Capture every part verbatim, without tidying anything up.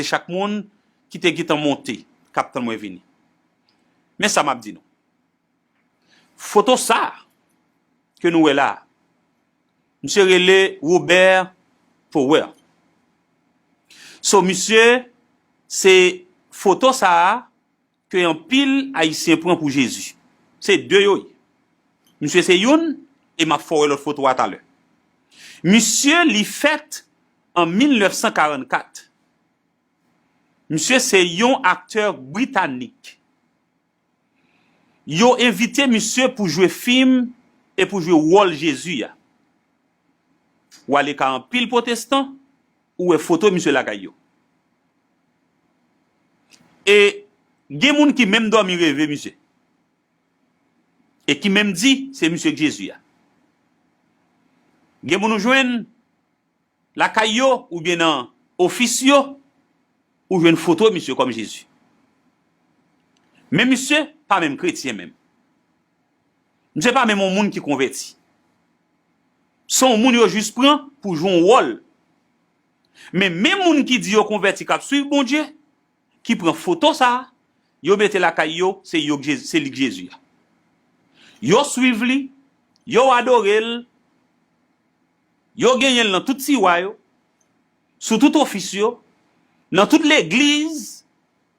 chak moun ki te gentan monte, k ap tann mwen vini. Men sa m ap di nou. Foto sa a ke nou wè la a, misye rele Robert Power. So, misye, se foto sa a ke anpil Ayisyen pran pou Jezi. Se de yo ye. Misye se youn, e m ap fè w wè lòt foto a talè. Misye, li fèt an mil nèf san karannkat. Misye se yon aktè britanik. Yo envite misye pou jwe fim e pou jwe wòl Jezi a. W ale ka anpil pwotestan, ou wè foto misye lakay yo. E gen moun ki menm dòmi reve misye. E ki menm di se misye k Jezi a. Gen moun ou jwenn lakay yo oubyen nan ofis yo, ou jwenn foto misye kòm Jezi. Men misye pa menm kretyen menm. Misye pa menm yon moun ki konvèti. Se yon moun yo jis pran pou jwe yon wòl. Men, men moun ki di yo konvèti k ap swiv Bondye, ki pran foto sa a, yo mete lakay yo, se yo k Jezi, se li k Jezi a. Yo swiv li, yo adore l, yo genyen l nan tout tiwa yo, sou tout ofis yo, nan tout legliz,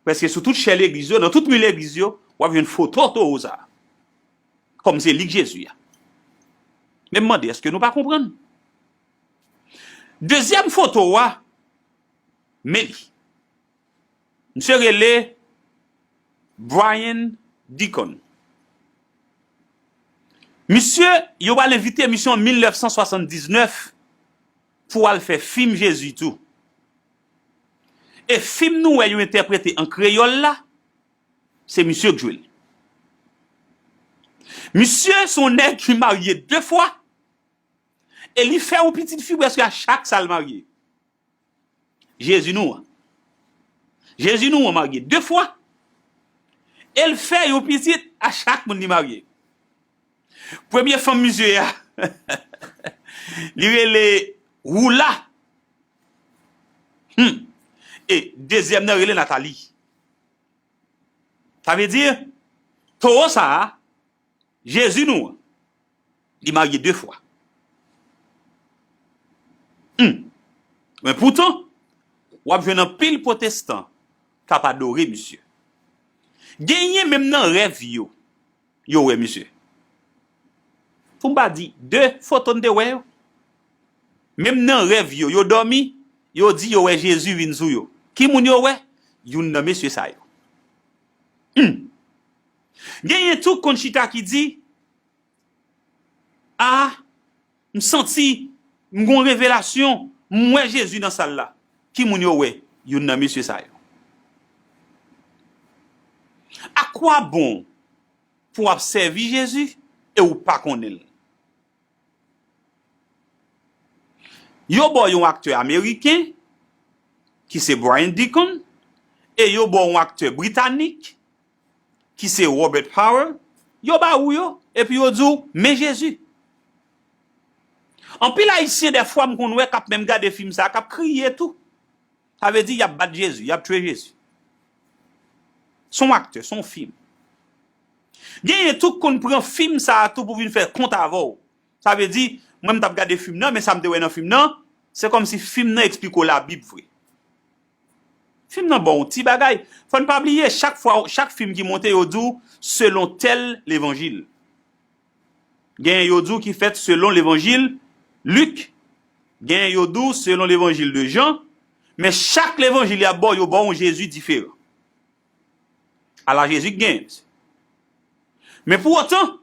prèske sou tout chè legliz yo, nan tout mi legliz yo, w ap jwenn foto towo sa a. Kòm se li k Jezi a. Men m mande, èske nou pa konprann? Dezyèm foto a, men li. Misye rele Brian Deacon. Misye, yo pral envite misye an mil nèf san swasanndiznèf pou al fè fim Jezi tou. E fim nou wè yo entèprete an kreyòl la, se misye k jwe l. Misye se yon nèg ki marye de fwa, e li fè yon pitit fi prèske a chak sa l marye. Jezi nou an. Jezi nou an marye de fwa. E l fè yon pitit a chak moun li marye. Premye fanm misye a, li rele Roula. Hmm. E dezyèm nan rele Nathalie. Sa vle di, towo sa a, Jezi nou an, li marye de fwa. Hmm. Men poutan, w ap jwenn anpil pwotestan k ap adore misye. Genyen menm nan rèv yo, yo wè misye. Pou m pa di de foto n te wè yo. Menm nan rèv yo, yo dòmi, yo di yo wè Jezi vin sou yo. Ki moun yo wè? Youn nan mesye sa yo. Hmm. Genyen tou k konn chita ki di, a, m santi, m gon revelasyon, m wè Jezi nan sal la. Ki moun yo wè? Youn nan mesye sa yo. A kwa bon pou w ap sèvi Jezi e ou pa konnen l? Yo ba w yon aktè ameriken, ki se Brian Deacon, e yo ba w yon aktè britanik, ki se Robert Power, yo ba ou yo, epi yo di w, men Jezi. Anpil Ayisyen, dèfwa, m konn wè k ap menm gade fim sa a, k ap kriye tou. Sa vle di, y ap bat Jezi, y ap tchwe Jezi. Se yon aktè, se yon fim. Genyen tou k konn pran fim sa a tou pou vin fè kont avè w. Sa vle di, mwen m t ap gade fim nan, men sa m te wè nan fim nan, se kòmsi fim nan eksplike w Labib vre. Fim nan ba w yon ti bagay. Fò n pa bliye, chak fwa, chak fim ki monte, yo di w, selon tèl levanjil. Genyen yo di w ki fèt selon levanjil Lik, genyen yo di w selon levanjil de Jan, men chak levanjil y ap ba w, yo ba w yon Jezi diferan. Ala Jezi k genyen, mesye. Men pou otan,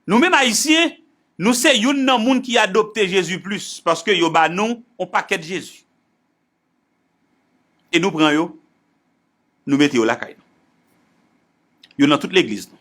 nou menm Ayisyen, nou se youn nan moun ki adopte Jezi plis, paske yo ba nou yon pakèt Jezi. E nou pran yo, nou mete yo lakay nou. Yo nan tout legliz nou.